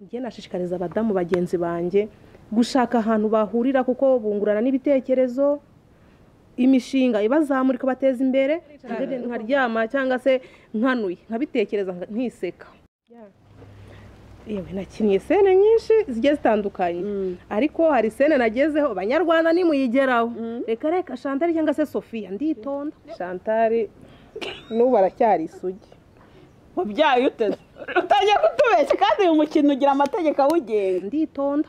Njye nashishikariza abadamu bagenzi banjye gushaka ahantu bahurira kuko bungurana n'ibitekerezo, imishinga ibazamura ikabateza imbere. Nkaryama cyangwa se nkanuye nkabitekereza nkiseka. Yewe nakinnye scene nyinshi zigiye zitandukanye, ariko hari scene nagezeho Banyarwanda nimuyigeraho. Reka reka Chantal cyangwa se Sophia nditonda. Chantal n'ubu aracyari isugi. Wabyaye uteze utangiye kutubeshya, kandi uyu mukino ugira amategeko awugenga. Nditonda.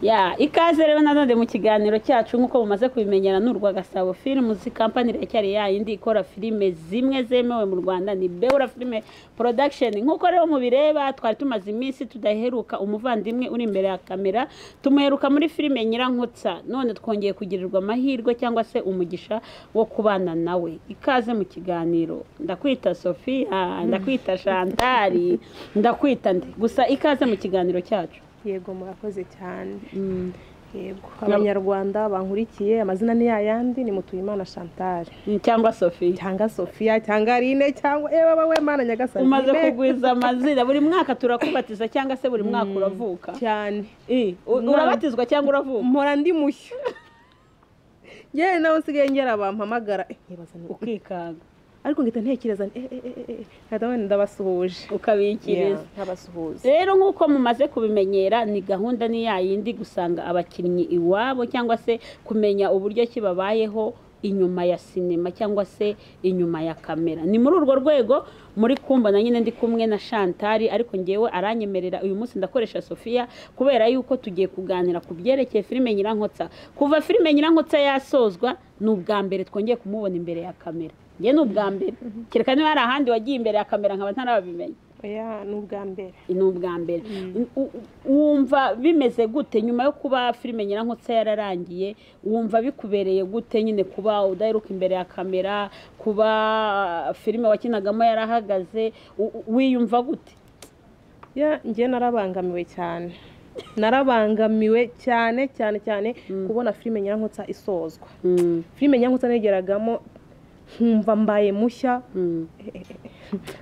Ya ikaze rero nanone mu kiganiro cyacu nk'uko mumaze kubimenyera ni Urwagasabo Films, company iracyari ya yindi ikora filime zimwe zemewe mu Rwanda, ni Beura Film Production. Nk'uko rero mubireba twari tumaze iminsi tudaheruka umuvandimwe uri imbere ya kamera, tumuheruka muri filime Nyirankotsa, none twongeye kugirirwa amahirwe cyangwa se umugisha wo kubana nawe. Ikaze mu kiganiro, ndakwita Sophia, ndakwita Chantal, ndakwita nde, gusa ikaze mu kiganiro cyacu. Yego murakoze cyane. Yego Abanyarwanda bankurikiye, amazina ni yayandi, ni Mutuyimana Chantal cyangwa Sophia, cyangwa Sophia, cyangwa Aline, cyangwa ewe we Mana Nyagasani. Umaze kugwiza amazina, buri mwaka turakubatiza cyangwa se buri mwaka uravuka cyane. Urabatizwa cyangwa uravuka? Mpora ndi mushya. Yewe nawe nsigaye ngera bampamagara nkibaza ukikanga, ariko ngita ntekereza ndabona ndabasuhuje ukabikiriza nkabasuhuza. Rero nkuko mumaze kubimenyera ni gahunda ni yayindi gusanga abakinnyi iwabo cyangwa se kumenya uburyo ki babayeho inyuma ya sinema cyangwa se inyuma ya kamera. Ni muri urwo rwego muri kumbona nyine ndi kumwe na Chantal, ariko ngewe aranyemerera uyu munsi ndakoresha Sophia kubera yuko tugiye kuganira ku byerekeye filime Nyirankotsa. Kuva filime Nyirankotsa yasozwa ni ubwa mbere twongeye kumubona imbere ya kamera. Nge ni ubwa mbere, kereka niba hari ahandi wagiye imbere ya kamera nkaba ntarabimenya. Oya ni ubwa mbere. Ni ubwa mbere. Wumva bimeze gute nyuma yo kuba filime Nyirankotsa yararangiye? Wumva bikubereye gute nyine kuba udaheruka imbere ya kamera, kuba filime wakinagamo yarahagaze, wiyumva gute? Ya nge narabangamiwe cyane, narabangamiwe cyane cyane cyane kubona filime Nyirankotsa isozwa. Filime Nyirankotsa negeragamo nkumva mbaye mushya.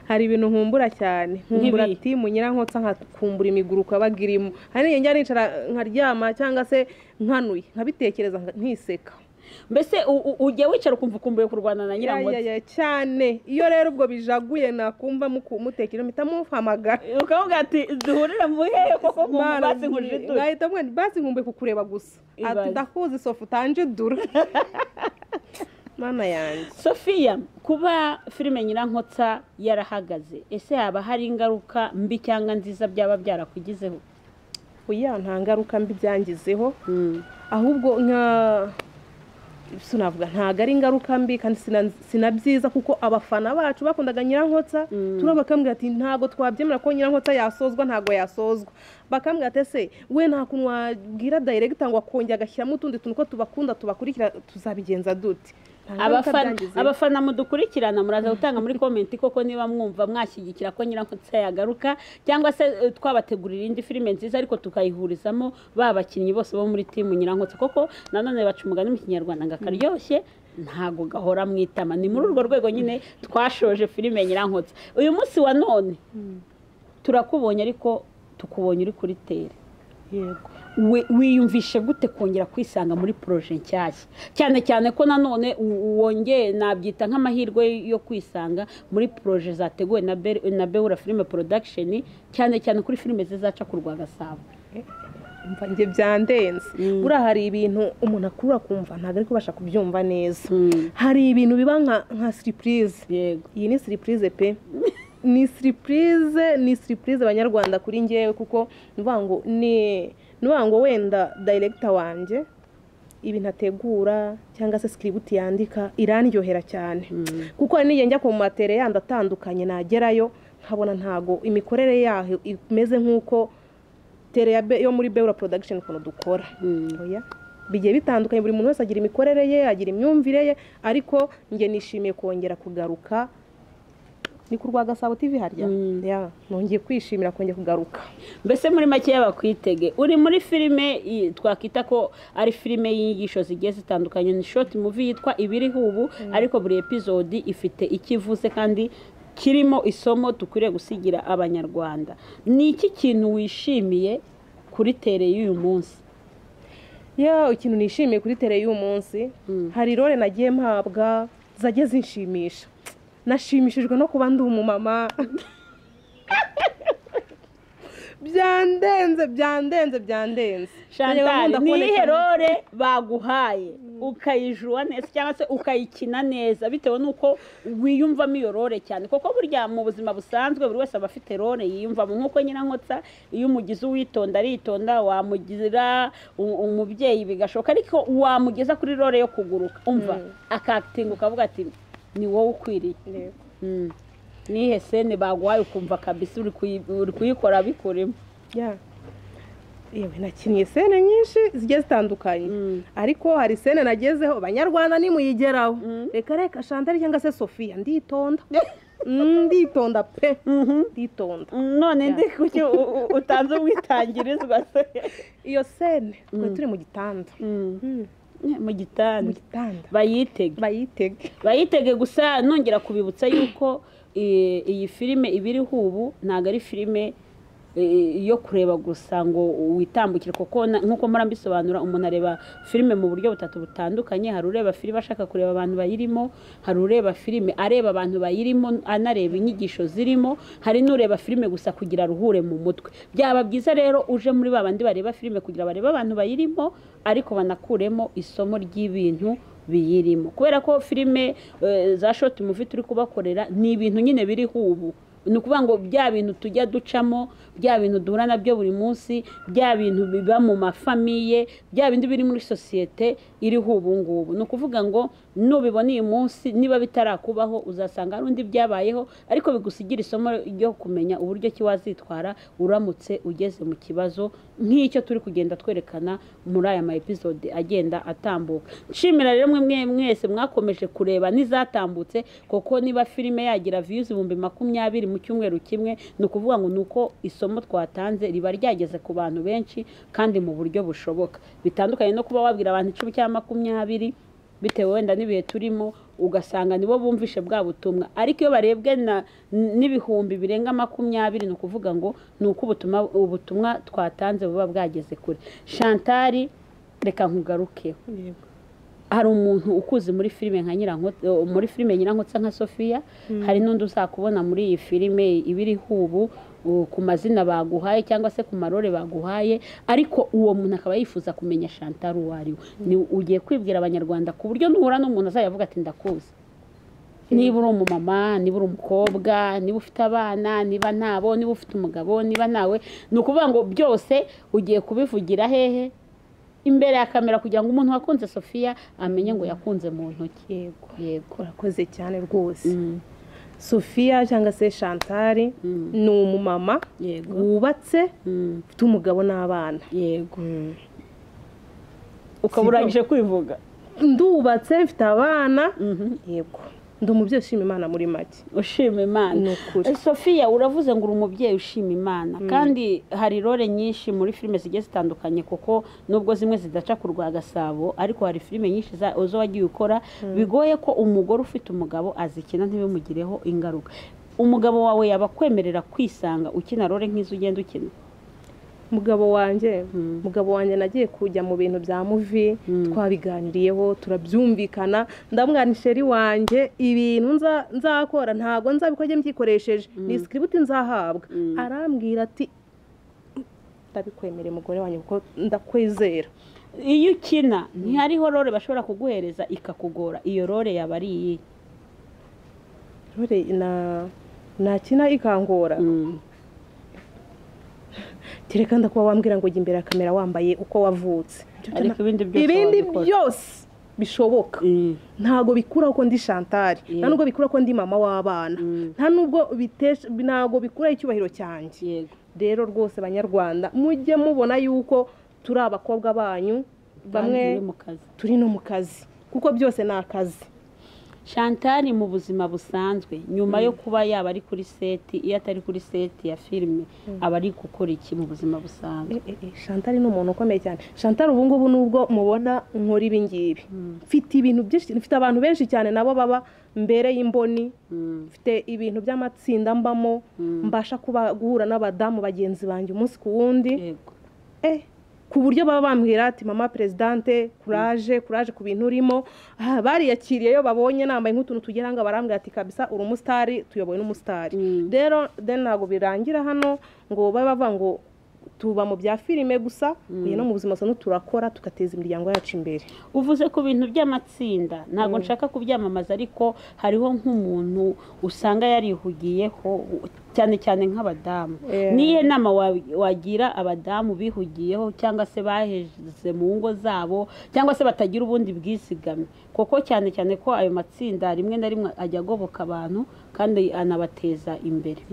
Hari ibintu nkumbura cyane, nkumbura timu Nyirankotsa, nkakumbura imiguruko yabaga irimo. Hari n'igihe njya nicara nkaryama cyangwa se nkanuye nkabitekereza nkiseka. Mbese ujya wicara ukumva ukumbuye kurwana na Nyirankotsa cyane? Iyo rero ubwo bijaguye nakumva mutekereza mpita muhamagara ukavuga ati duhurire mu hehe koko basi nkujiture, ngahita mwe basi nkumbuye kukureba gusa, ati ndakuzi Sofu utanjidura. Mana yanjye. Sophia, kuba filime Nyirankotsa yarahagaze, ese haba hari ingaruka mbi cyangwa nziza byaba byarakugizeho? Oya nta ngaruka mbi byangizeho, ahubwo nka sinavuga ntago ari ingaruka mbi kandi sinabyiza, kuko abafana bacu bakundaga Nyirankotsa turabakambwira ati ntago twabyemera ko Nyirankotsa yasozwa, ntago yasozwa. Bakambwira ati ese we nta kuntu wabwira director ngo akongera agashyiramo utundi tuntu ko tubakunda tubakurikira, tuzabigenza dute? Abafana mudukurikirana muraza gutanga muri comment koko niba mwumva mwashyigikira ko Nyirankotsa yagaruka cyangwa se twabategurira indi filime nziza ariko tukayihurizamo ba bakinnyi bose bo muri timu Nyirankotsa, koko nanone baca umugani mu Kinyarwanda ngo akaryoshye ntago gahora mwitama. Ni muri urwo rwego nyine twashoje filime Nyirankotsa. Uyu munsi wa none turakubonye, ariko tukubonye uri kuri tere. Yego. Wiyumvishe gute kongera kwisanga muri projet nshyashya, cyane cyane ko nanone wongeye nabyita nk'amahirwe yo kwisanga muri projet zateguwe na Beura Film Production, cyane cyane kuri filime zizaca ku Rwagasabo? Mva nge byandenze. Buriya hari ibintu umuntu akura kumva ntago ari kubasha kubyumva neza. Hari ibintu biba nka surprise. Yego. Iyi ni surprise pe. Ni surprise, ni surprise Abanyarwanda kuri ngewe, kuko nuvuga ni ngo wenda director wanjye ibintu ategura cyangwa se script yandika irandyohera cyane, kuko hari n'igihe njya ku matere yandi atandukanye nagerayo nkabona ntago imikorere yaho imeze nk'uko tere yo muri Beura Production ukuntu dukora. Oya bigiye bitandukanye, buri muntu wese agira imikorere ye, agira imyumvire ye, ariko nge nishimiye kongera kugaruka Ni ku Rwagasabo TV harya. Ya, nongeye kwishimira kongera kugaruka. Mbese muri make bakwitege uri muri filime twakita ko ari filime y'inyigisho zigiye zitandukanye, ni short movie yitwa Ibiriho Ubu, ariko buri episode ifite icyo ivuze kandi kirimo isomo dukwiriye gusigira Abanyarwanda. Ni iki kintu wishimiye kuri terrain y'uyu munsi? Ya, ikintu nishimiye kuri terrain y'uyu munsi, hari role nagiye mpabwa zagiye zinshimisha. Nashimishijwe no kuba ndi umumama, byandenze, byandenze, byandenze. Chantal, Nkunda ni kuboneka. iyihe role baguhaye ukayijuwa neza cyangwa se ukayikina neza bitewe n'uko wiyumvamo iyo role cyane? Kuko burya mu buzima busanzwe buri wese aba afite role yiyumvamo, nk'uko Nyirankotsa iyo umugize uwitonda aritonda, wamugira umubyeyi bigashoboka, ariko wamugeza kuri role yo kuguruka, umva akatinga ukavuga ati ni wowe ukwiriye. Yego. Nihe scène baguhaye ukumva kabisa uri kuyikora bikurimo? Ya, yewe, nakinnye scène nyinshi zigiye zitandukanye, ariko hari scène nagezeho, Banyarwanda nimuyigeraho, reka reka. Chantal cyangwa se Sofia, nditonda, nditonda pe, nditonda. None ndi kuki utanze umwitangirizwa se? Iyo scène twari turi mu gitanda. Mu Mu gitanda? gitanda. Bayitege. Bayitege. Bayitege. Gusa nongera kubibutsa yuko iyi filime Ibiriho Ubu ntabwo ari filime yo kureba gusa ngo witambukire, kuko nk'uko mpora mbisobanura, umuntu areba filime mu buryo butatu butandukanye. Hari ureba filime ashaka kureba abantu bayirimo, hari ureba filime areba abantu bayirimo anareba inyigisho zirimo, hari n'ureba filime gusa kugira aruhure mu mutwe. Byaba byiza rero uje muri ba bandi bareba filime kugira barebe abantu bayirimo, ariko banakuremo isomo ry'ibintu biyirimo, kubera ko filime za short movie turi kubakorera ni ibintu nyine biriho ubu. Ni ukuvuga ngo bya bintu tujya ducamo, bya bintu duhura nabyo buri munsi, bya bintu biba mu ma famille, bya bindi biri muri sosiyete iriho ubu ngubu. Ni ukuvuga ngo nubibona uyu munsi, niba bitarakubaho uzasanga hari undi byabayeho, ariko bigusigira isomo ryo kumenya uburyo ki wazitwara uramutse ugeze mu kibazo nk'icyo turi kugenda twerekana muri aya ma episode agenda atambuka. Nshimira rero mwe mwese mwakomeje kureba n'izatambutse, kuko niba filime yagira views 20,000 mu cyumweru kimwe, ni ukuvuga ngo ni uko isomo twatanze riba ryageze ku bantu benshi kandi mu buryo bushoboka, bitandukanye no kuba wabwira abantu 10 cyangwa 20, bitewe wenda n'ibihe turimo, ugasanga nibo bumvishe bwa butumwa. Ariko iyo barebwe n'ibihumbi birenga 20, ni ukuvuga ngo ni uko ubutumwa twatanze buba bwageze kure. Chantal, reka nkugarukeho. Hari umuntu ukuzi muri filime nka Nyirankotsa, muri filime Nyirankotsa nka Sofia, hari n'undi uzakubona muri iyi filime Ibiriho Ubu ku mazina baguhaye cyangwa se ku ma role baguhaye, ariko uwo muntu akaba yifuza kumenya Chantal uwo ari we. Ni ugiye kwibwira Abanyarwanda ku buryo nuhura n'umuntu azajya avuga ati ndakuzi, niba uri umumama, niba uri umukobwa, niba ufite abana, niba ntabo, niba ufite umugabo, niba nawe. Ni ukuvuga ngo byose ugiye kubivugira hehe? Imbere ya kamera, kugira ngo umuntu wakunze Sofia amenye ngo yakunze mu ntoki. Yego. Yego. Urakoze cyane rwose. Sofia cyangwa se Chantal ni umumama wubatse, ufite umugabo n'abana. Yego, ukaba urangije kwivuga. Ndubatse, mfite abana, yego, ndi umubyeyi ushima Imana muri make. Ushima Imana. Ni ukuri. Sofia, uravuze ngo uri umubyeyi ushima Imana, kandi hari role nyinshi muri filime zigiye zitandukanye, kuko nubwo zimwe zidaca ku rwa Gasabo, ariko hari filime nyinshi zo wagiye ukora bigoye ko umugore ufite umugabo azikina ntibimugireho ingaruka. Umugabo wawe yaba akwemerera kwisanga ukina role nk'izo ugenda ukina? Umugabo wanjye, umugabo wanjye nagiye kujya mu bintu bya movie, twabiganiriyeho turabyumvikana. Ndamubwira ni chéri wanjye, ibintu nzakora ntabwo nzabikora mbyikoresheje, ni script nzahabwa. Arambwira ati ndabikwemereye umugore wanjye kuko ndakwizera. Iyo ukina ntihariho role bashobora kuguhereza ikakugora? Iyo role yaba ari iyihe? Role nakina ikangora, kereka ndakuba wambwira ngo jya imbere ya kamera wambaye uko wavutse. Ariko ibindi byose ibindi wabikora. Byose bishoboka. Ntabwo bikuraho ko ndi Chantal, nta nubwo bikura ko ndi mama w'abana, nta nubwo bitesha, ntabwo bikuraho icyubahiro cyanjye. Rero rwose Banyarwanda, mujye mubona yuko turi abakobwa banyu bamwe kandi uri mu kazi. Turi no mu kazi, kuko byose ni akazi. Chantal mu buzima busanzwe nyuma yo kuba yaba ari kuri seti, iyo atari kuri seti ya filime aba ari gukora iki mu buzima busanzwe? Chantal ni umuntu ukomeye cyane. Chantal ubu ngubu nubwo mubona nkora ibi ngibi, mfite ibintu byinshi, mfite abantu benshi cyane nabo baba mbere y'imboni, mfite ibintu by'amatsinda mbamo, mbasha kuba guhura n'abadamu bagenzi banjye umunsi ku wundi, ku buryo baba bambwira ati mama presidente courage, courage ku bintu urimo. Bariyakiriye yo babonye nambaye nk'utuntu tugera ngo barambwira ati kabisa uri umusitari, tuyobowe n'umusitari. Rero then ntabwo birangira hano ngo babe bavuga ngo tuba mu bya filime gusa, uyu no mu buzima busanzwe turakora tugateza imiryango yacu imbere. Uvuze ku bintu by'amatsinda, ntabwo nshaka kubyamamaza, ariko hariho nk'umuntu usanga yarihugiyeho cyane cyane nk'abadamu. Niye nama wagira abadamu bihugiyeho cyangwa se baheze mu ngo zabo cyangwa se batagira ubundi bwizigame, kuko cyane cyane ko ayo matsinda rimwe na rimwe ajya agoboka abantu kandi anabateza imbere.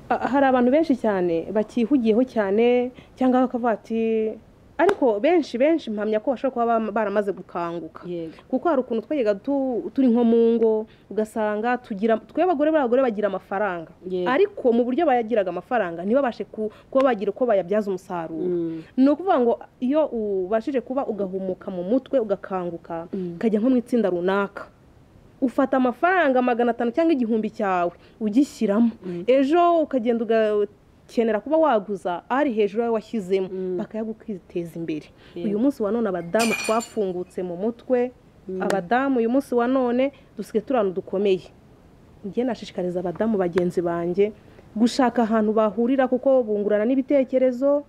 Hari abantu benshi cyane bakihugiyeho cyane cyangwa bakavuga ati, ariko benshi benshi mpamya ko bashobora kuba baramaze gukanguka. Kuko hari ukuntu twajyaga turi nko mu ngo ugasanga tugira twe abagore b'abagore bagira amafaranga, ariko mu buryo bayagiraga amafaranga ntibabashe kuba bagira uko bayabyaza umusaruro. Ni ukuvuga ngo iyo ubashije kuba ugahumuka mu mutwe ugakanguka ukajya nko mu itsinda runaka, ufata amafaranga 500 cyangwa 1000 cyawe ugishyiramo, ejo ukagenda ugakenera kuba waguza ari hejuru yawe washyizemo, bakayaguteza imbere. Uyu munsi wa none abadamu twafungutse mu mutwe, abadamu uyu munsi wa none dusigaye turi ahantu dukomeye. Njye nashishikariza abadamu bagenzi banjye gushaka ahantu bahurira, kuko bungurana n'ibitekerezo,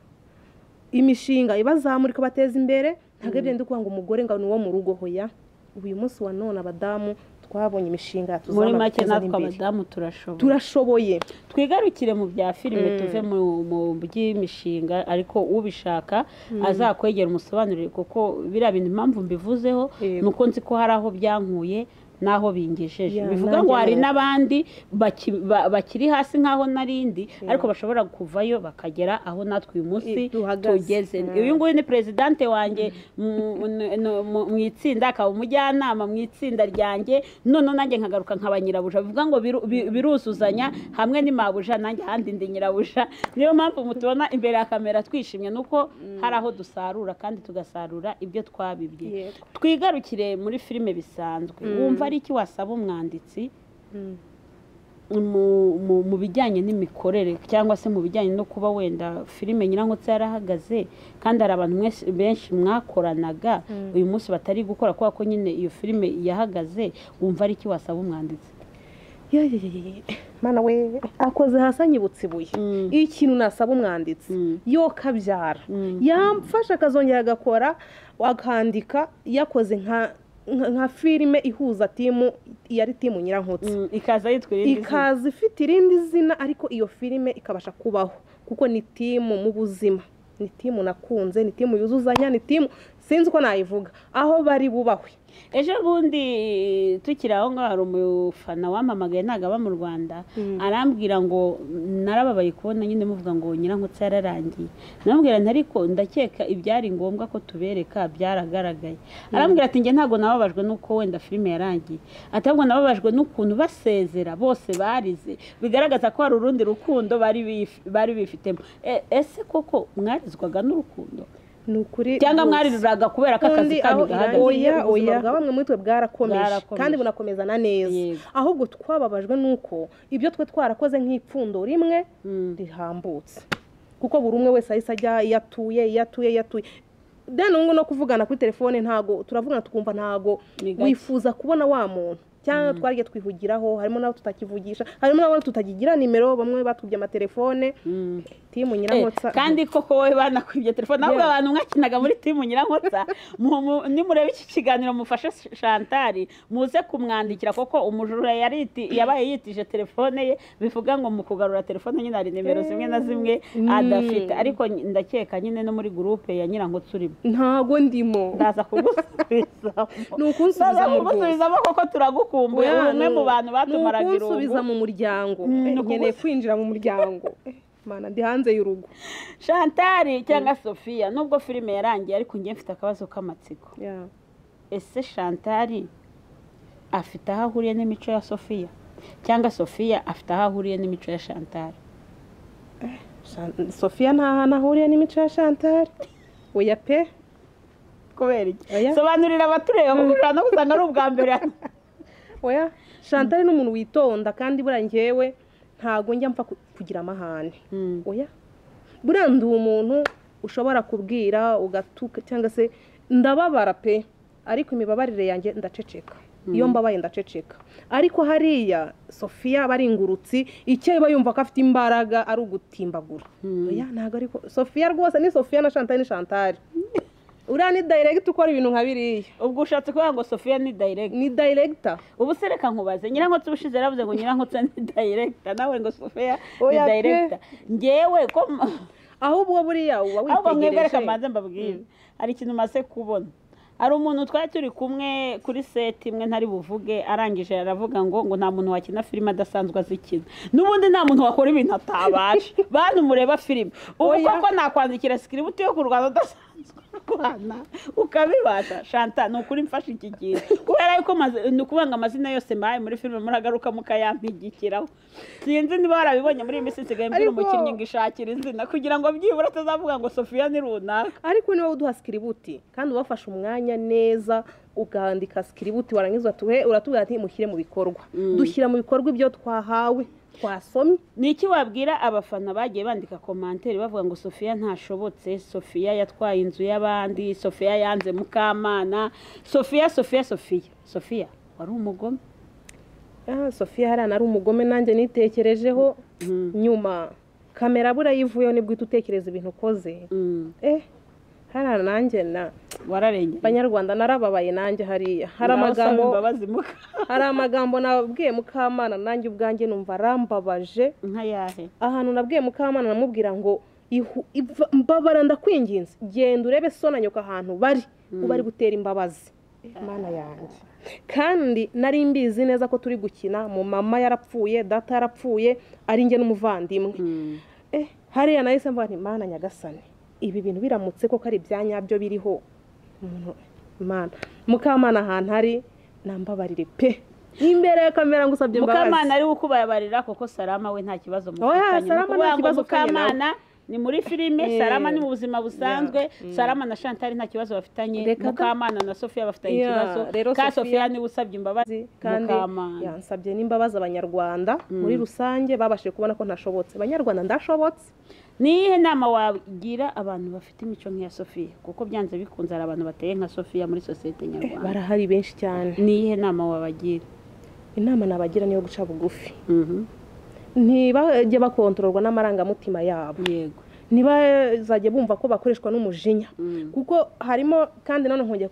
imishinga ibazamura ikabateza imbere. Ntabwo ari byo kuvuga ngo umugore ngo ni uwo mu rugo, hoya. Uyu munsi wa none abadamu twabonye imishinga muri make, natwe abadamu turashoboye. Twigarukire mu bya filime, tuve mu by'imishinga, ariko ubishaka azakwegera umusobanurire, kuko biriya bintu impamvu mbivuzeho nuko nzi ko hari aho byankuye naho bingejeje. Bivuga ngo hari n'abandi bakiri hasi nkaho narindi, ariko bashobora kuvayo bakagera aho natwe uyu munsi tugeze. Uyu nguyu ni presidente wanjye mu itsinda, akaba umujyanama mu itsinda ryanjye, none nanjye nkagaruka nkaba nyirabuja. Bivuga ngo biruzuzanya, hamwe ni mabuja nanjye ahandi ndi nyirabuja. Niyo mpamvu mutubona imbere ya kamera twishimye, nuko hari aho dusarura kandi tugasarura ibyo twabibye. Twigarukire muri filime bisanzwe, wumva iki wasaba umwanditsi mu bijyanye n'imikorere cyangwa se mu bijyanye no kuba wenda filime Nyirankotsa yarahagaze kandi hari abantu benshi mwakoranaga uyu munsi batari gukora kubera ko nyine iyo filime yahagaze, wumva ari iki wasaba umwanditsi? Mana we, akoze hasi anyibutse ibuye. Ikintu nasaba umwanditsi yo kabyara yamfasha akazongera agakora akandika yakoze nka filime ihuza timu yari timu Nyirankotsa, ikaza yitwa irindi zina, ikaza ifite irindi zina, ariko iyo filime ikabasha kubaho kuko ni timu mu buzima, ni timu nakunze, ni timu yuzuzanya, ni timu sinzi uko nayivuga, aho bari bubahwe. Ejo bundi tukiri aho ngaho hari umufana wamamagaye, ntabwo aba mu Rwanda, arambwira ngo narababaye kubona nyine muvuga ngo Nyirankotsa yararangiye. Namubwira nti ariko ndakeka ibyari ngombwa ko tubereka byaragaragaye. Arambwira ati njye ntabwo nababajwe nuko wenda filime yarangiye, ati ahubwo nababajwe n'ukuntu basezera bose barize, bigaragaza ko hari urundi rukundo bari bifitemo. Ese koko mwarizwaga n'urukundo? Cyangwa mwariruraga kubera ko akazi kanyu gahagaze? Oya, oya, bwa bamwe muri twe bwarakomeje kandi bunakomezana neza, ahubwo twababajwe nuko ibyo twe twarakoze nk'ipfundo rimwe rihambutse, kuko buri umwe wese ahise ajya yatuye yatuye yatuye. Then ngo no kuvugana kuri telefone ntago turavugana tukumva ntago wifuza kubona wa muntu, cyangwa twarige twihugiraho, harimo nabo tutakivugisha, harimo nabo tutakigira nimero, bamwe batubye amatelefone. Timu Nyirankotsa kandi koko wowe banakwibye telefone, nabwo abantu mwakinaga muri timu Nyirankotsa, nimurebe iki kiganiro mufashe Chantal muze kumwandikira, koko umujura yabaye yitije telefone ye, bivuga ngo mu kugarura telefone nyine hari nimero zimwe na zimwe adafite. Ariko ndakeka nyine no muri groupe ya Nyirankotsa urimo. Ntago ndimo, ndaza kugusubiza, ni ukunsubiza koko turagukumbuye, umwe mu bantu batumaraga irungu, ni ukunsubiza mu muryango, nkeneye kwinjira mu muryango. Mana ndi hanze y'urugo. Chantal cyangwa Sophia, nubwo filime yarangiye ariko njye mfite akabazo k'amatsiko. Ese Chantal afite aho ahuriye n'imico ya Sofiya, cyangwa Sofiya afite aho ahuriye n'imico ya Chantal? Sofiya nta hantu ahuriye n'imico ya Chantal, oya pe. Kubera iki? Sobanurira abatureba kuko ushobora no gusanga ari ubwa mbere. Oya, Chantal ni umuntu witonda, kandi buriya njyewe ntago njya mpfa kugira amahane. Oya, buriya ndi umuntu ushobora kubwira ugatuka cyangwa se ndababara pe, ariko imibabarire yanjye ndaceceka. Iyo mbabaye ndaceceka. Ariko hariya Sofiya aba ari ingurutsi, icyo iba yumva ko afite imbaraga ari ugutimbagura. Oya, ntago ariko Sofiya rwose ni Sofiya na Chantal ni Chantal. Uriya ni director ukora ibintu nka biriya. Ubwo ushatse kuvuga ngo Sofiya ni director? Ni director. Ubu se reka nkubaze, Nyirankotsa ubushize yaravuze ngo Nyirankotsa ni director, nawe ngo Sofiya ni director. Njyewe ko ahubwo buriya uba witegereje. Ahubwo mwebwe reka mbanze mbabwire, hari ikintu maze kubona. Hari umuntu twari turi kumwe kuri set imwe ntari buvuge, arangije aravuga ngo nta muntu wakina filime adasanzwe azikina. N'ubundi nta muntu wakora ibintu atabasha. Bantu mureba filime, ubu koko nakwandikira script yo kurwana udasanzwe urwana ukabibasha? Chantal, ni ukuri mfashe iki kintu, kubera yuko ni ukubanga amazina yose mbahaye muri filime muragaruka mukayampigikiraho. Sinzi niba warabibonye muri iyi minsi nsigaye mbwira umukinnyi ngo ishakire izina kugira ngo byibura atazavuga ngo Sofiya ni runaka. Ariko niba uduha script kandi ubafashe umwanya neza ukandika script, warangiza uratubwira ati mushyire mu bikorwa. Dushyira mu bikorwa ibyo twahawe twasomye. Ni iki wabwira abafana bagiye bandika commentaire bavuga ngo Sofiya ntashobotse, Sofiya yatwaye inzu y'abandi, Sofiya yanze Mukamana, Sofiya Sofiya Sofiya? Sofiya wari umugome? Sofiya hariya nari umugome, nanjye nitekerejeho nyuma. Kamera buriya yivuyeho nibwo uhita utekereza ibintu ukoze. Hariya nanjye na wararengeye. Banyarwanda narababaye nanjye hariya. Hari amagambo nabwiye Mukamana nanjye ubwanjye numva arambabaje. Nkayahe? Ahantu nabwiye Mukamana namubwira ngo mbabara ndakwinginze, genda urebe so na nyoka ahantu bari, uba ari gutera imbabazi. Mana yanjye. Kandi nari mbizi neza ko turi gukina, mu mama yarapfuye, data yarapfuye, ari njye n'umuvandimwe. Hariya nahise mvuga nti Mana nyagasani, ibi bintu biramutse koko ari ibyanyabyo biriho, Mana Mukamana ahantu ari nambabarire pe. Imbere ya kamera ngusabye imbabazi. Mukamana ari ukubabarira kuko Salama we nta kibazo mufitanye. Salama nta kibazo. Mukamana ni muri filime, Salama ni mu buzima busanzwe. Salama na Chantal nta kibazo bafitanye, Mukamana na Sofiya bafitanye ikibazo. Ka Sofiya ni usabye imbabazi kandi yansabye n'imbabazi abanyarwanda muri rusange babashije kubona ko ntashobotse. Abanyarwanda ndashobotse. Ni iyihe nama wagira abantu bafite imico nk'iya Sofiya? Kuko byanze bikunze hari abantu bateye nka Sofiya muri sosiyete nyarwanda. Barahari benshi cyane. Ni iyihe nama wabagira? Inama nabagira niyo guca bugufi. Ntibajye bakontororwa n'amarangamutima yabo. Yego. Ntibazajye bumva ko bakoreshwa n'umujinya. Kuko harimo kandi none nkongera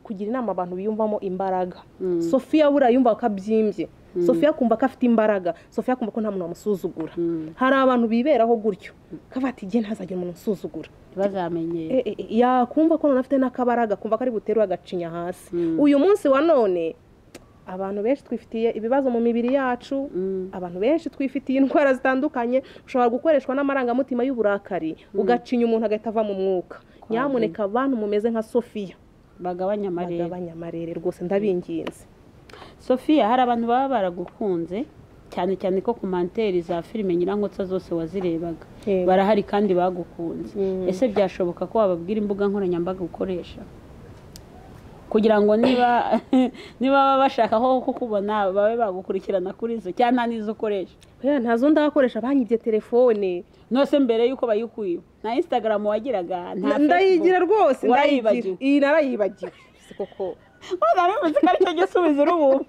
kugira inama abantu biyumvamo imbaraga. Sofiya buriya yumva ko abyimbye. Sofiya kumva ko afite imbaraga, Sofiya kumva ko nta muntu wamusuzugura. Hari abantu biberaho gutyo, kabati igihe ntazagira umuntu usuzugura. Bazamenye. Yakumva ko none afite n'akabaraga, kumva ko ari buterwe agacinya hasi. Uyu munsi wa none abantu benshi twifitiye ibibazo mu mibiri yacu, abantu benshi twifitiye indwara zitandukanye, ushobora gukoreshwa n'amarangamutima y'uburakari, ugacinya umuntu agahita ava mu mwuka. Nyamuneka abantu mumeze nka Sofiya, bagabanya amarere. Bagabanya amarere rwose ndabinginze. Sofiya, hari abantu baba baragukunze cyane cyane ko komanteri za filime Nyirankotsa zose wazirebaga, barahari kandi bagukunze. Ese byashoboka ko wababwira imbuga nkoranyambaga ukoresha kugira ngo niba baba bashaka aho kukubona babe bagukurikirana kuri zo, cyangwa nta n'izo ukoresha? Oya, ntazo ndakoresha, banyibye telefone. Nose mbere yuko bayikuye nta Instagram wagiraga, nta Facebook? Ndayigira rwose, ndayigira. Iyi narayibagiwe koko. Nari ko aricyo gisubizo urubu.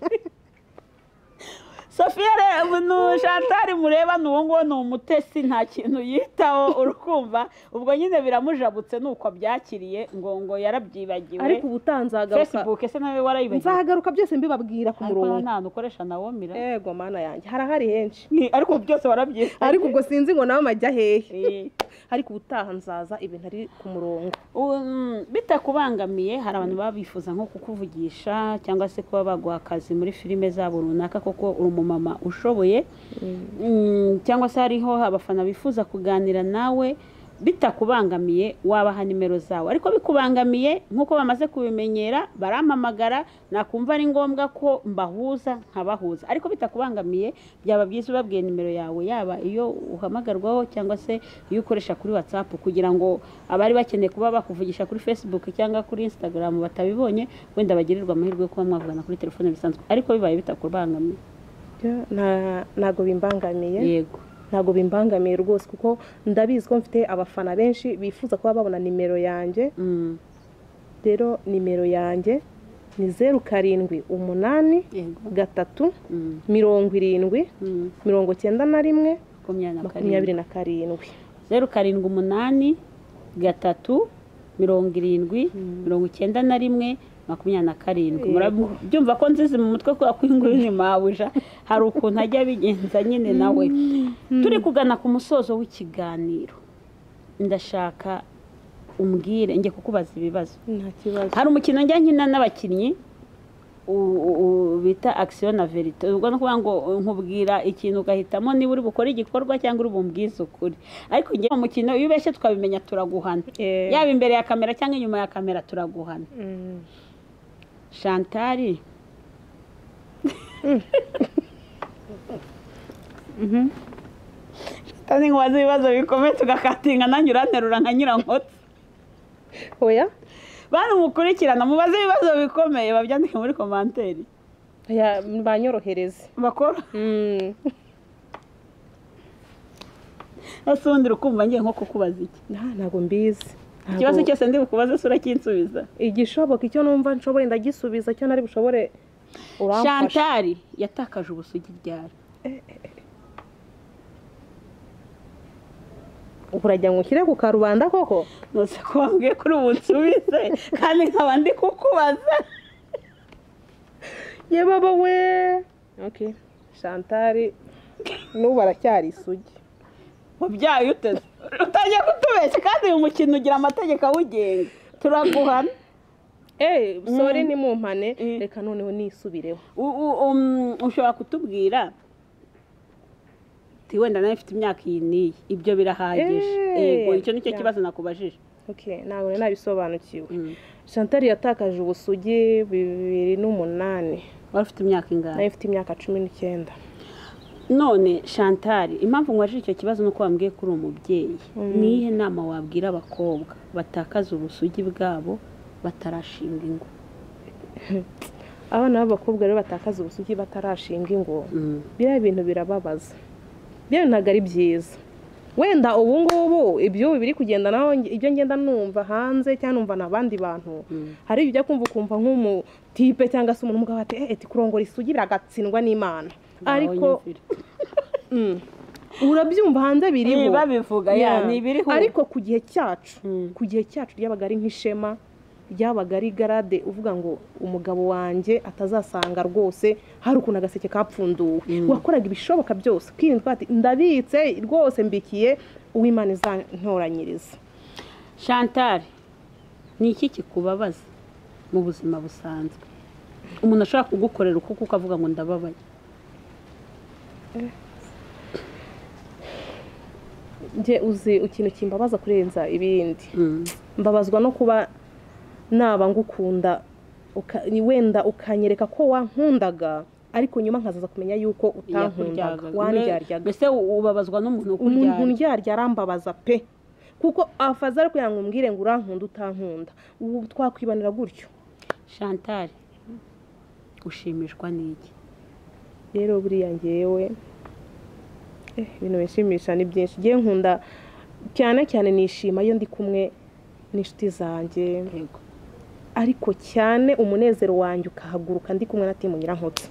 Sofiya rero Chantal mureba ni uwo nguwo, ni umutesi, nta kintu yitaho, urukumva ubwo nyine biramujabutse nuko abyakiriye ngo yarabyibagiwe. Ariko ubutaha nzagaruka. Facebook ese nawe warayibagiwe? Nzagaruka byose mbibabwira ku murongo. Nta hantu ukoresha na Womira? Yego mana yanjye, harahari henshi. Ariko byose warabyibagiwe. Ariko ubwo sinzi ngo nawe amajya hehe. Ariko ubutaha nzaza ibintu ari ku murongo. Bitakubangamiye, hari abantu baba bifuza nko kukuvugisha cyangwa se kuba baguha akazi muri filime zabo runaka kuko uri umumama ushoboye, cyangwa se hariho abafana bifuza kuganira nawe, Bitakubangamiye wabaha nimero zawe, ariko bikubangamiye nk'uko bamaze kubimenyera barampamagara, nakumva ari ngombwa ko mbahuza nkabahuza. Ariko bitakubangamiye byaba byiza ubabwiye nimero yawe, yaba iyo uhamagarwaho cyangwa se iyo ukoresha kuri WhatsApp, kugira ngo abari bakeneye kuba bakuvugisha kuri Facebook cyangwa kuri Instagram batabibonye, wenda bagirirwa amahirwe yo kuba mwavugana kuri telefone bisanzwe. Ariko bibaye bitakubangamiye. Ntabwo bimbangamiye. Yego, ntabwo bimbangamiye rwose, kuko ndabizi ko mfite abafana benshi bifuza kuba babona nimero yanjye. Rero nimero yanjye ni 0 7 8 3 70 91 27. 0 7 8 3 70 91 27. Murabyumva ko nzizi mu mutwe ko akwinguye ni mabuja, hari ukuntu ajya abigenza nyine nawe. Turi kugana ku musozo w'ikiganiro, ndashaka umbwire, njye kukubaza ibibazo. Nta kibazo. Hari umukino njya nkina n'abakinnyi bita action na verite. Ubwo no kuvuga ngo nkubwira ikintu ugahitamo niba uri bukore igikorwa cyangwa uri bumbwize ukuri. Ariko njye umukino iyo ubeshye tukabimenya turaguhana, yaba imbere ya kamera cyangwa inyuma ya kamera turaguhana. Chantal, Chantal nkubaza ibibazo bikomeye tugakatinga, nanjye uranterura nka nyirankotsi. Oya, bantu mukurikirana mubaze ibibazo bikomeye babyandike muri komanteri. Oya, banyorohereze bakora. Ese ubundi ukumva ngiye nko kukubaza iki? Ntabwo mbizi. Ikibazo cyose ndi bukubaze sura kinsubiza. Igishoboka icyo numva nshoboye ndagisubiza, cyo nari bushobore uramfasha. Chantal yatakaje ubusugi ryari? Urajya ngo ushyire ku karubanda koko? Nose ko wambwiye kuri ubu nsubize kandi nkaba ndi kukubaza. Ye baba we. Okay. Chantal n'ubu aracyari isugi. Wabyaye uteze utangiye kutubeshya, kandi uyu mukino ugira amategeko awugenga, turaguhana. Sorry ni mumpane, reka noneho nisubireho. Ushobora kutubwira uti wenda nawe mfite imyaka iyi n'iyi, ibyo birahagije. Yego, icyo nicyo kibazo nakubajije. Okay, ntabwo nabisobanukiwe. Chantal yatakaje ubusugi 2008. Wari ufite imyaka ingahe? Nari mfite imyaka 19. None Chantal, impamvu ngwajije icyo kibazo nuko wambwiye kuri umubyeyi, nihe nama wabwira abakobwa batakaza ubusugi bwabo batarashinga ingo? Abana b'abakobwa rero batakaza ubusugi batarashinga ingo, biriya bintu birababaza, biriya ntabwo ari byiza. Wenda ubu ngubu ibyo biri kugenda naho, ibyo ngenda numva hanze cyangwa numva n'abandi bantu, hari ibyo kumva ukumva nk'umutipe cyangwa se umuntu umugabo ati eti kurongora isugi biragatsindwa n'Imana. Ariko urabyumva hanze biriho babivuga, ya ni biriho. Ariko ku gihe cyacu, ku gihe cyacu ryabaga ari nk'ishema, ryabaga ari garade, uvuga ngo umugabo wanjye atazasanga rwose hari ukuntu agaseke kapfunduwe. Wakoraga ibishoboka byose kwirindwa ati ndabitse rwose mbikiye uw'Imana izantoranyiriza. Chantal, ni iki kikubabaza mu buzima busanzwe umuntu ashobora kugukorera uko kuko avuga ngo ndababaye? Nje uzi ikintu kimbabaza kurenza ibindi, mbabazwa no kuba naba ngukunda wenda ukanyereka ko wankundaga, ariko nyuma nkazaza kumenya yuko utankundaga, wandyaryaga. Mbese ubabazwa n'umuntu ukuryarya? Umuntu undyarya arambabaza pe, kuko afaza ariko yankumbwire ngo urankunda utankunda, ubu twakwibanira gutyo. Chantal, ushimishwa n'iki? Rero buriya ngewe ibintu bishimisha ni byinshi. Ngiye nkunda cyane cyane nishima iyo ndi kumwe n'inshuti zanjye, ariko cyane umunezero wanjye ukahaguruka ndi kumwe na timu Nyirankotsa.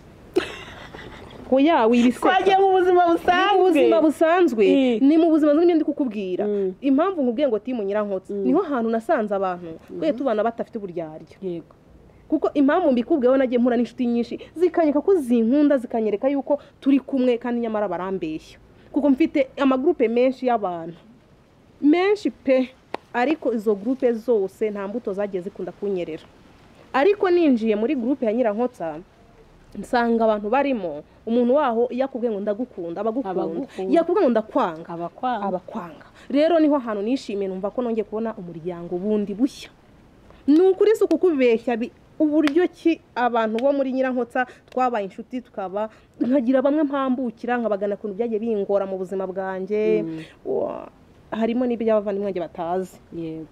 Oya, wibiseka. Twagiye mu buzima busanzwe. Mu buzima busanzwe, ni mu buzima busanzwe ndi kukubwira. Impamvu nkubwiye ngo timu Nyirankotsa, niho hantu nasanze abantu twe tubana batafite uburyarya. Yego. Kuko impamvu mbikubwiyeho nagiye mpura n'inshuti nyinshi zikanyereka ko zinkunda, zikanyereka yuko turi kumwe, kandi nyamara barambeshya. Kuko mfite amagrupe menshi y'abantu menshi pe, ariko izo groupe zose nta mbuto zagiye zikunda kunyerera. Ariko ninjiye muri groupe ya Nyirankotsa Nsanga abantu barimo umuntu waho iyo akubwiye ngo ndagukunda abagukunda, iyo akubwiye ngo ndakwanga abakwanga. Rero niho hantu nishimiye, numva ko nongeye kubona umuryango bundi bushya. Ni ukuri si ukukubeshya, uburyo ki abantu bo muri Nyirankotsa twabaye inshuti, tukaba nkagira bamwe mpambukira nkabagana kuntu byagiye bingora mu buzima bwanjye. Harimo n'ibyo abavandimwe banjye batazi,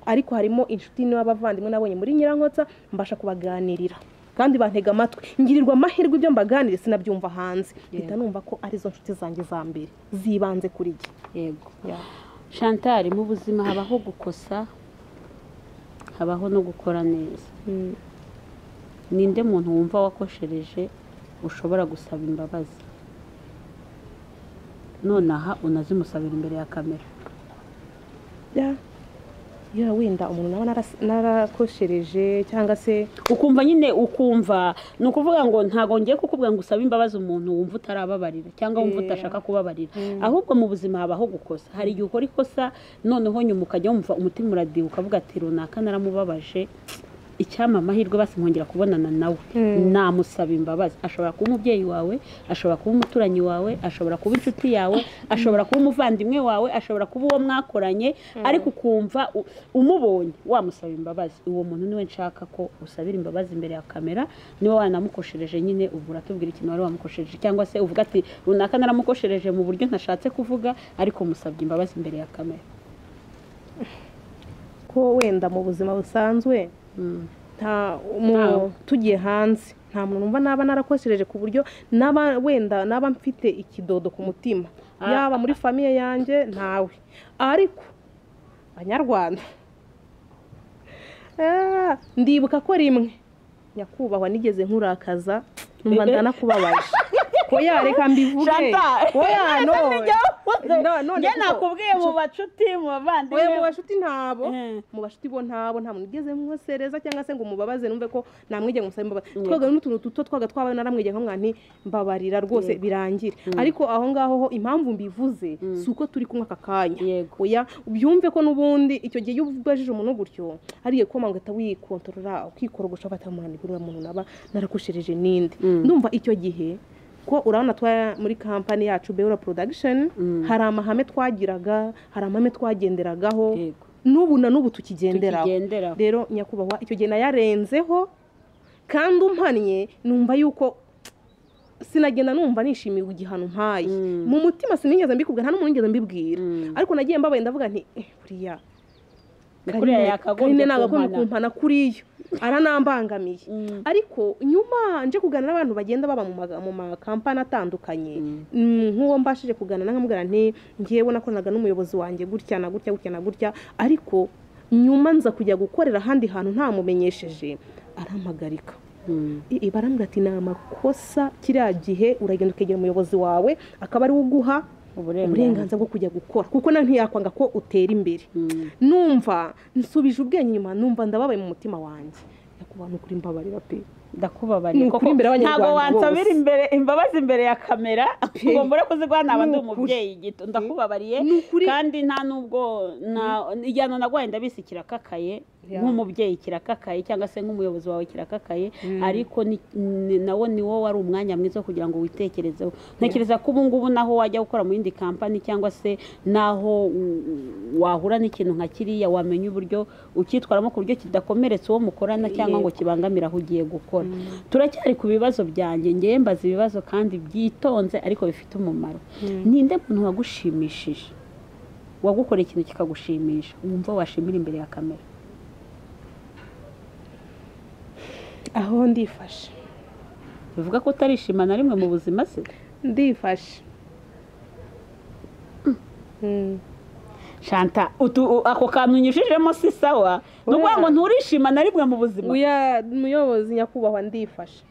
ariko harimo inshuti n'abavandimwe nabonye muri Nyirankotsa mbasha kubaganirira kandi bantega amatwi, ngirirwa amahirwe ibyo mbaganire sinabyumva hanze, mpita numva ko arizo nshuti zanjye za mbere zibanze kuri jye. Yego. Chantal, mu buzima habaho gukosa, habaho no gukora neza. Ninde muntu wumva wakoshereje ushobora gusaba imbabazi nonaha unazimusabira imbere ya kamera? Ya wenda umuntu naba narakoshereje cyangwa se ukumva nyine, ukumva ni ukuvuga ngo ntago ngiye kukubwira ngo usabe imbabazi umuntu wumva utarababarira cyangwa wumva utashaka kubabarira. Ahubwo mu buzima habaho gukosa, hari igihe ukora ikosa noneho nyuma ukajya wumva umutima uradiha ukavuga ati runaka naramubabaje, icyampa amahirwe basi nkongera kubonana nawe namusaba imbabazi. Ashobora kuba umubyeyi wawe, ashobora kuba umuturanyi wawe, ashobora kuba inshuti yawe, ashobora kuba umuvandimwe wawe, ashobora kuba uwo mwakoranye, ariko ukumva umubonye wamusaba imbabazi. Uwo muntu niwe nshaka ko usabira imbabazi imbere ya kamera. Niwe wanamukoshereje nyine, ubwo uratubwira ikintu wari wamukoshereje, cyangwa se uvuga ati runaka naramukoshereje mu buryo ntashatse kuvuga, ariko musabye imbabazi imbere ya kamera. Ko wenda mu buzima busanzwe nta tugiye hanze nta muntu numva naba narakoshereje ku buryo naba wenda naba mfite ikidodo ku mutima, yaba muri famiye yanjye ntawe. Ariko Banyarwanda ndibuka ko rimwe nyakubahwa nigeze nkurakaza numva ndanakubabaje. Oya reka mbivuge. Oya no. No njye nakubwiye mu bacuti, mu bavandimwe. Oya mu bashuti ntabo, mu bashuti bo ntabo, nta muntu ugeze nkosereza cyangwa se ngo mubabaze numve ko namwige ngo musabe imbabazi. Twaga n'utuntu duto twaga twabaye naramwige nka mwanti mbabarira rwose birangire. Ariko aho ngaho ho impamvu mbivuze si uko turi kumwe aka kanya. Oya ubyumve ko nubundi icyo gihe iyo ubajije umuntu gutyo ariye koma ngo atawikontorora ukikorogosha batamwana ibura muntu naba narakoshereje ninde. Ndumva icyo gihe ko urabona twa muri company yacu Beura Production hari amahame twagiraga, hari amahame twagenderagaho, n'ubu na n'ubu tukigenderaho. Rero nyakubahwa icyo gihe nayarenzeho kandi umpannye numva yuko sinagenda numva nishimiye igihano mpaye mu mutima, sinigeze mbikubwira nta n'umuntu nigeze mbibwira, ariko nagiye mbabaye ndavuga nti buriya kuriya nagakomye kumpana kuriyo aranambangamiye. Ariko nyuma nje kugana n'abantu bagenda baba mu makampani atandukanye, nk'uwo mbashije kugana nkamubwira nti ngiyewe nakoranaga n'umuyobozi wanjye gutya na gutya gutya na gutya, ariko nyuma nza kujya gukorera ahandi hantu ntamumenyesheje arampagarika. Barambwira ati ni amakosa kiriya gihe uragenda ukegera umuyobozi wawe akaba ari we uguha uburenganzira bwo kujya gukora, kuko na ntiyakwanga ko utera imbere. Numva nsubije ubwenge inyuma, numva ndababaye mu mutima wanjye. Nyakubahwa nukuri mbabarira pe, ndakubabariye koko ntago wansabira imbere imbabazi imbere ya kamera ngo mbure kuzigwa naba ndi umubyeyi gito. Ndakubabariye kandi nta nubwo igihano nagwaye ndabisi kirakakaye nk'umubyeyi kirakakaye cyangwa se nk'umuyobozi wawe kirakakaye, ariko nawo ni wo wari umwanya mwiza kugira ngo witekerezeho. Ntekereza ko ubu ngubu naho wajya gukora mu yindi company cyangwa se naho wahura n'ikintu nka kiriya wamenya uburyo ukitwaramo ku buryo kidakomeretsa uwo mukorana cyangwa ngo kibangamira aho ugiye gukora. Turacyari ku bibazo byanjye, ngiye mbaza ibibazo kandi byitonze ariko bifite umumaro. Ninde muntu wagushimishije, wagukora ikintu kikagushimisha wumva washimira imbere ya kamera? Aho ndifashe. Bivuga ko utarishima na rimwe mu buzima se? Ndifashe. Shanta, ako kantu unyujijemo si sawa. Nukuvuga ngo nturishima na rimwe mu buzima. Oya muyobozi nyakubahwa ndifashe.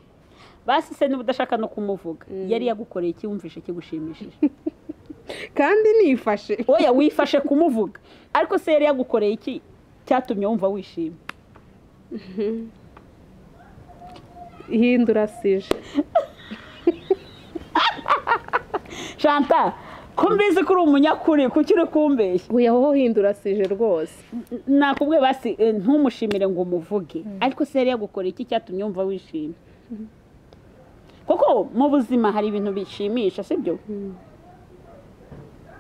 Basi se niba udashaka no kumuvuga, yari yagukoreye iki wumvishe kigushimishije? Kandi nifashe. Oya wifashe kumuvuga, ariko se yari yagukoreye iki cyatumye wumva wishima? Hindura sije. Shanta, ko mbizi ko uri umunyakuri kuki uri kumbeshya? Oya ho hindura sije rwose. Nakubwiye basi ntumushimire ngo umuvuge, ariko se yari yagukoreye iki cyatumye wumva wishima? Kuko mu buzima hari ibintu bishimisha, sibyo?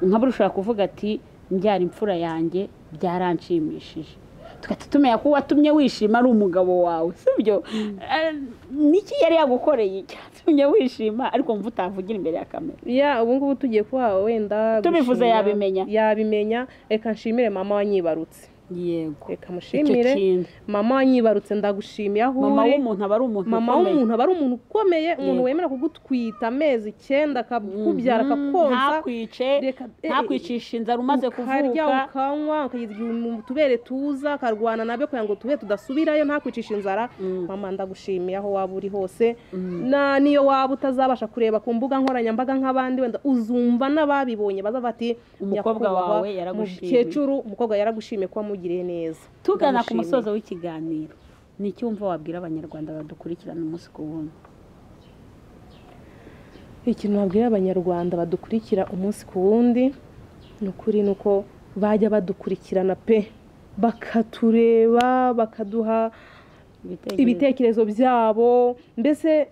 Nkabura ushobora kuvuga ati mbyara imfura yanjye byaranshimishije, tugahita tumenya ko watumye wishima ari umugabo wawe, sibyo? Niki yari yagukoreye cyatumye wishima ariko mva utavugira imbere ya kamera? Ya, ubu ngubu tugiye kuba wenda tubivuze yabimenya. Yabimenya. Reka nshimire mama wanyibarutse. Yego, reka mushimire mama wanyibarutse, ndagushimiye aho uri. Mama w'umuntu aba ari umuntu mama w'umuntu aba ari umuntu ukomeye, umuntu wemera kugutwita amezi 9 akakubyara akakonsa, ntakwicisha inzara umaze kuvuka, ukarya ukanywa ukageza igihe mu tubere tuza, akarwana nabyo kugira ngo tube tudasubirayo, ntakwicisha inzara. Mama ndagushimiye aho waba uri hose, na niyo waba utazabasha kureba ku mbuga nkoranyambaga nk'abandi, wenda uzumva n'ababibonye baza bati umukobwa wawe yaragushimiye, mukecuru umukobwa yaragushimiye kuba mugiriye neza. Tugana ku musozo w'ikiganiro, ni iki wumva wabwira abanyarwanda badukurikirana umunsi ku wundi? Ikintu wabwira abanyarwanda badukurikira umunsi ku wundi ni ukuri, ni uko bajya badukurikirana pe, bakatureba, bakaduha ibitekerezo byabo, mbese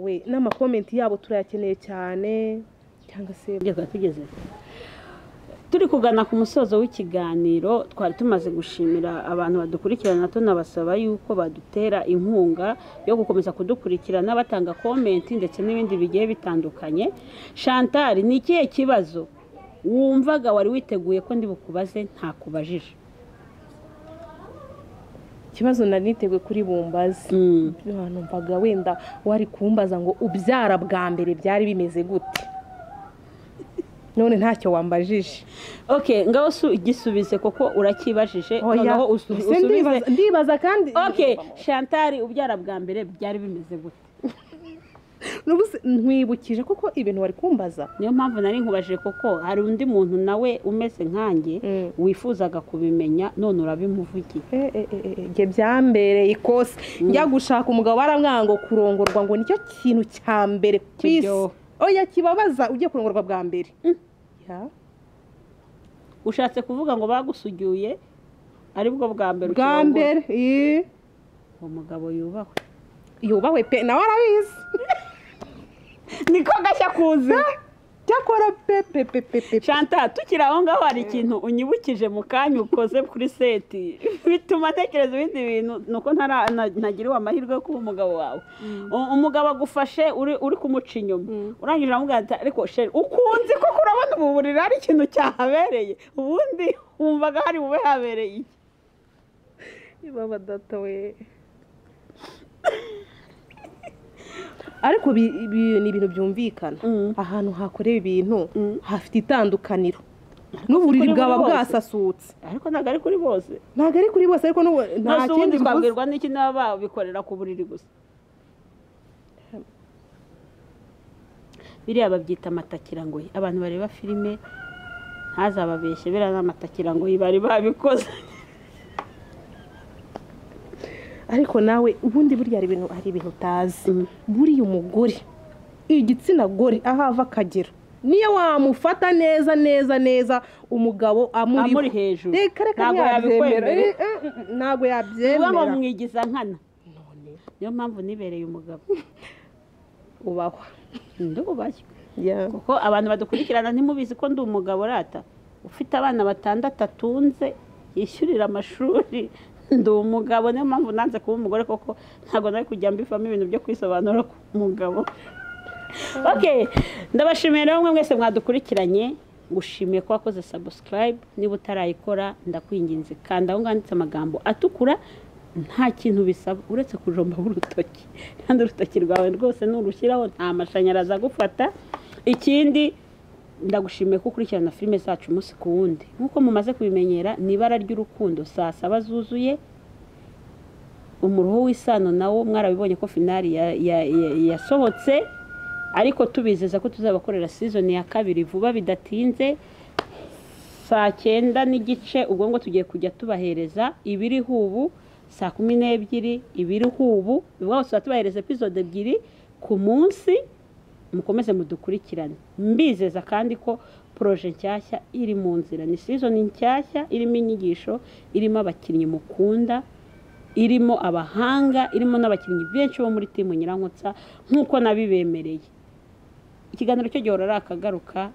we n'amakomenti yabo turayakeneye cyane. Cyangwa se tugeze turi kugana ku musozo w'ikiganiro, twari tumaze gushimira abantu badukurikirana, tunabasaba yuko badutera inkunga yo gukomeza kudukurikirana, batanga komenti ndetse n'ibindi bigiye bitandukanye. Chantal, ni ikihe kibazo wumvaga wari witeguye ko ndi bukubaze ntakubajije? Ikibazo nari niteguye kuri bumbaze, numvaga wenda wari kumbaza ngo ubyara bwa mbere byari bimeze gute, none ntacyo wambajije. Okay, ngaho igisubize kuko urakibajije, noneho usubize. Ndibaza kandi. Okay, Chantal, ubyara bwa mbere byari bimeze gute? Nkwibukije kuko ibintu wari kumbaza, niyo mpamvu nari nkubajije, kuko hari undi muntu nawe umeze nkanjye wifuzaga kubimenya, none urabimuvugiye. Nge byambereye ikosi njya gushaka umugabo baramwanga ngo kurongorwa ngo nicyo kintu cya mbere ku isi. Oya, kibabaza ugiye kurongorwa bwa mbere. Ushatse kuvuga ngo bagusugiye aribwo bwa mbere? Bwa mbere. Uwo mugabo yubahwe, yubahwe pe, nawe arabizi. Niko gashya kuzi cyakora pe pe pe pe. Chantal, tukiri aho ngaho hari ikintu unyibukije mu kanya ukoze kuri seti bituma ntekereza ibindi bintu, nuko ntagiriwe amahirwe yo kuba umugabo wawe. Umugabo agufashe uri kumuca inyuma, urangije uramubwira ati ariko sheri ukunze koko urabona ubu buriri hari ikintu cyahabereye, ubundi wumvaga hari bube habereye iki? Baba data we. Ariko ni ibintu byumvikana, ahantu hakorewe ibintu hafite itandukaniro n'uburiri bwaba bwasasutse. Ariko ntabwo ari kuri bose, ntabwo ari kuri bose, ariko nta kindi twabwirwa n'iki n'aba babikorera ku buriri gusa. Biriya babyita amatakirangoyi. Abantu bareba filime ntazababeshye, biriya ni amatakirangoyi bari babikoze. Ariko nawe ubundi burya hari ibintu utazi. Buriya umugore, igitsina gore aho ava akagera, niyo wamufata neza neza neza umugabo amuri hejuru, reka reka ntiyabyemera, ntabwo yabyemera, uba mwigiza nkana. Niyo mpamvu nibereye umugabo ubahwa, ndubashywe, kuko abantu badukurikirana ntimubizi ko ndi umugabo rata ufite abana 6 atunze, yishyurira amashuri. Ndi umugabo, niyo mpamvu nanze kuba umugore, koko ntabwo nari kujya mbivamo ibintu byo kwisobanura ku mugabo. Okay, ndabashimiye rero mwe mwese mwadukurikiranye, ngushimiye ko wakoze subscribe. Niba utarayikora ndakwinginze kanda aho nganditse amagambo atukura, nta kintu bisaba uretse kujomba urutoki, kandi urutoki rwawe rwose nurushyiraho nta mashanyarazi agufata. Ikindi ndagushimiye ko ukurikirana filime zacu umunsi ku wundi. Nkuko mumaze kubimenyera, ni ibara ry'urukundo saa 7 zuzuye. Umuruho w'isano nawo mwarabibonye ko finali yasohotse, ariko tubizeza ko tuzabakorera season ya 2 vuba bidatinze. Saa 9:15 ubwo ngo tugiye kujya tubahereza ibiriho ubu, saa 12 ibiriho ubu, ubwo tubahereza episode 2 ku munsi. Mukomeze mudukurikirane, mbizeza kandi ko proje nshyashya iri mu nzira, ni season nshyashya irimo inyigisho, irimo abakinnyi mukunda. Irimo abahanga, irimo n'abakinnyi benshi bo muri team Nyirankotsa nk'uko nabibemereye. Ikiganiro cyo gihora ari akagaruka.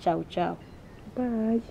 Cawu cawu. Bye.